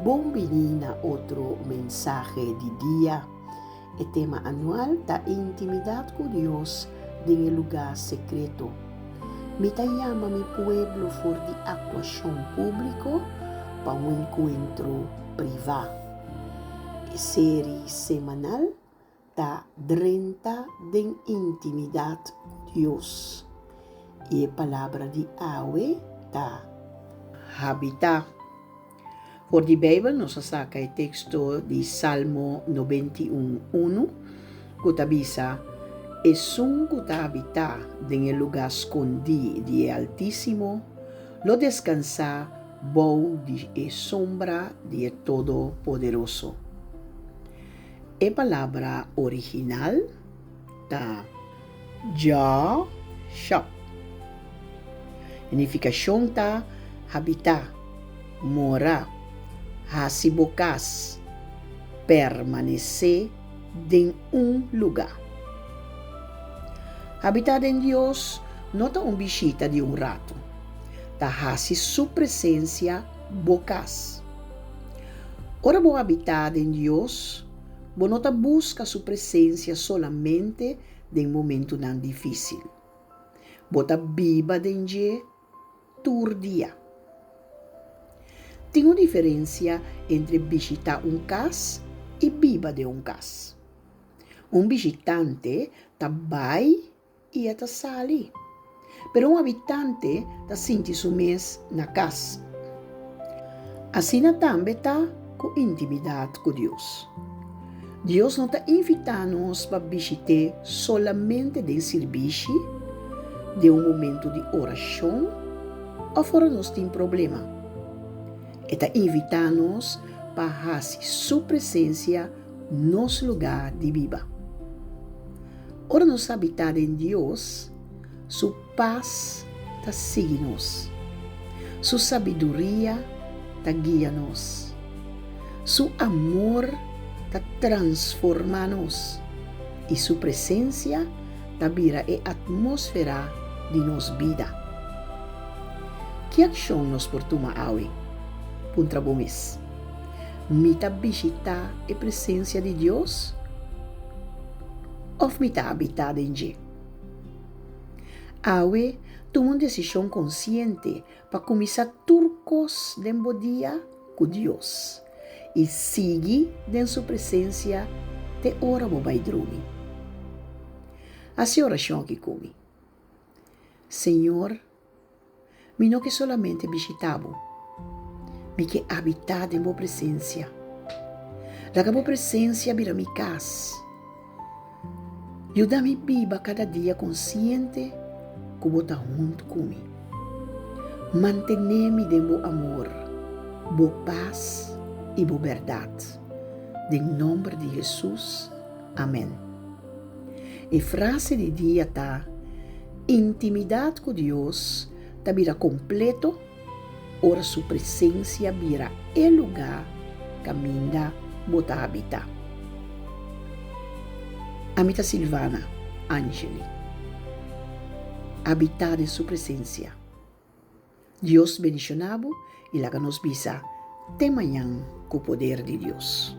Bon bini na otro mensahe di dia. E tema anual ta Intimidat ku Dios den e lugá sekreto. Mi ta yama mi pueblo for di aktuashon públiko pa un enkuentro privá. E seri semanal ta drenta den intimidat ku Dios. I e palabra di awe ta habitá. For di Beibel nos a saka e teksto di Salmo 91, unu, ku ta bisa, Esun ku ta habitá den e lugá skondí di e Altísimo lo deskansá bou di e sombra di e Todopoderoso. E palabra original ta Jah Shab. E nifikashon ta habitá, mora, hasi bo kas, permanesé den un lugá. Habitá den Dios no ta un bishita di un ratu, ta hasi su presensia bo kas. Ora bo habitá den Dios, bo no ta buska su presensia solamente den momentunan difísil. Bo ta biba den dje tur dia. Tin un diferensia entre bishitá un kas i biba den un kas. Un bishitante ta bai i e ta sali. Pero un habitante ta sinti su mes na kas. Asina tambe ta ku intimidat ku Dios. Dios no ta invitá nos pa bishit'é solamente den sirbishi, den un momentu di orashon òf ora nos tin problema. E ta invitá nos pa hasi su presensia nos lugá di biba. Ora nos habitá den Dios, su pas ta sigui nos, su sabiduria ta guia nos, su amor ta transformá nos i su presensia ta bira e atmósfera di nos bida. Ki akshon nos por tuma awe? Puntra bo mes. Mi ta bishitá e presensia di Dios òf mi ta habitá den dje? Awe, tuma un desishon konsiente pa kuminsá tur kos den bo dia ku Dios i sigui den su presensia te ora bo bai drumi. Hasi orashon aki ku mi. Señor, Mi no ke solamente bishitá bo, mi ke habitá den bo presensia. Laga bo presensia bira mi kas. Yuda mi biba kada dia konsiente ku bo ta huntu ku mi. Mantené mi den bo amor, bo pas i bo bèrdat. Den nòmber di Hesus, amèn. E frase di dia ta, Intimidat ku Dios ta bira kompleto ora su presensia bira e lugá kaminda bo ta habitá. Ami ta Silvana Angeli. Habitá den su presensia. Dios bendishoná bo i laga nos bisa te mañan ku poder di Dios.